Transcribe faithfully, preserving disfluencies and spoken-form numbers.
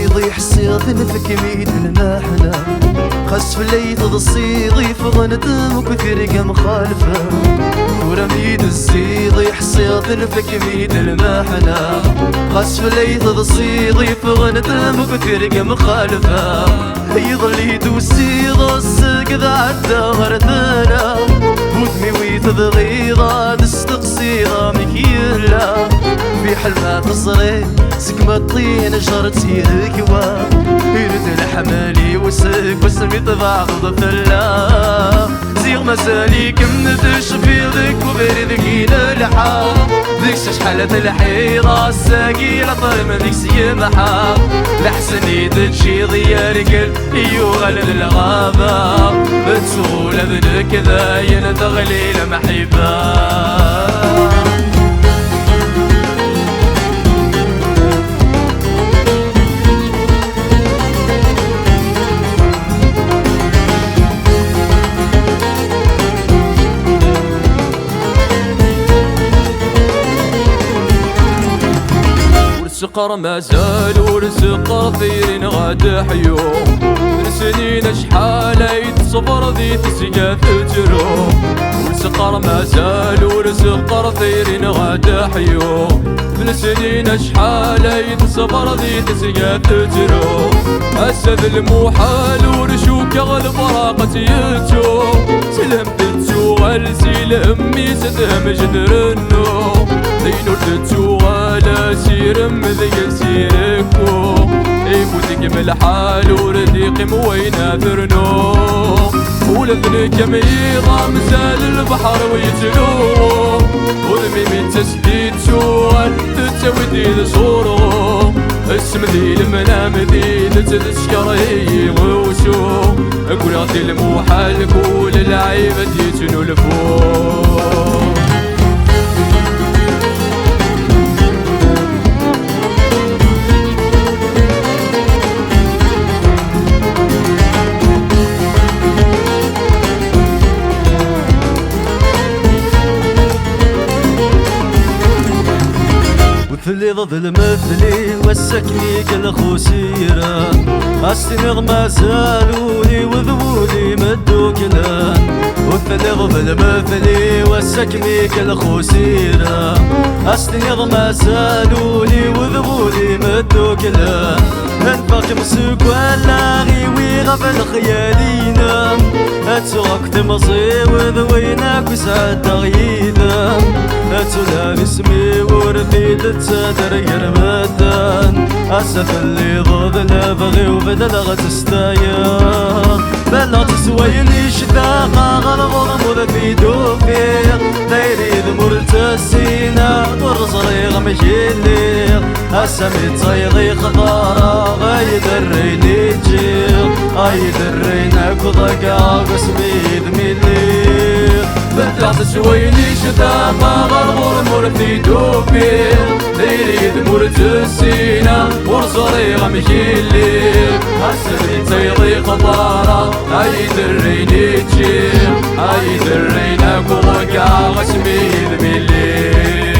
Iḍ iḥṣiḍ nefkem-id lmeḥna, xas fell-ay teḍsiḍ iffɣen-d muktir ga mxalfa. Ur am-id-zziḍ iḥṣiḍ nefkem-id lmeḥna, xas fell-ay teḍsiḍ iffɣen-d muktir ga mxalfa. Iḍelli d-usiḍ seg tɛedda ɣer tala, udem-iw i tebɣiḍ ad steqsiḍ amek yella. Fiḥel ma teẓriḍ seg meṭṭi n ǧret yirkwa, ired leḥmal-iw seg wasmi tbeɛdeḍ fell-aɣ. Ziɣ mazal-ikem tecfiḍ deg ubrid-agi n lḥal, deg-s acḥal telḥiḍ, ass-agi laṭer-im deg-s yemḥa. Leḥsen i d-teččiḍ yergel, yuɣal d lɣaba, ttuɣ ula d nekk dayen teɣli lemḥibba. Ur seqqar mazal, ur seqqar tayri neɣ ad ḥyu. Snin acḥal ay teṣber di tesga tettru. Ur seqqar mazal, ur seqqar tayri neɣ ad ḥyu. Snin acḥal ay teṣber di tesga tettru. Ass-a d lmuḥal, ur cukkeɣ lbraq ad tt-yettu. Selhem tettuɣal si lhemm-is, tehmej trennu. Ayen ur tettuɣal asirem deg-s irekku. Ifut-ikem lḥal, ur d-iqqim wayen ad ternu. Ula d nekk am yiḍ amzal, lbeḥr wi yettluɣu. Udem-im ittas-d ittuɣal, tettawi-d yid-s urɣu. Asem di lemnam d tidet, d sskeṛ i yiɣusu. Ggriɣ di lmuḥal, kul lɛib ad yettnulfu. Telliḍ d lmetli, wass-a kem-ikellex usirem. As-tiniḍ mazal ul-iw d wul-im dduklen. Ur telliḍ d lmetli, wass-a kem-ikellex usirem. As-tiniḍ mazal ul-iw d wul-im dduklen. Nfeɣ-kem seg wallaɣ-iw, iɣab lexyal-inem. Ad tuɣ akk timẓiw d wayen akk sɛeddaɣ yid-m. Ad tura d isem-iw ur t-id-ttader gar medden. Ass-a telliḍ d lebɣi-w, bedleɣ-tt s tayeḍ. Baleɣ-tt s wayen i ctaqeɣ, ɣer ɣur-m ur t-id-ufiɣ. Tayri d mur ttessineɣ, ur ẓriɣ amek i lliɣ. Ass-a mi d tayeḍ i xḍareɣ, ay d rrayen i ččiɣ, ay d rrayen akk ḍeggeɣ, asmi d mi lliɣ. Beddeɣ-tt s wayen i ctaqeɣ, ɣer ɣur-m ur t-id-ufiɣ. Tayri d mur ttessineɣ, ur ẓriɣ amek i lliɣ. Ass-a mi d tayeḍ i xḍareɣ, ay d rrayen i ččiɣ, ay d rrayen akk ḍeggeɣ, asmi d mi lliɣ.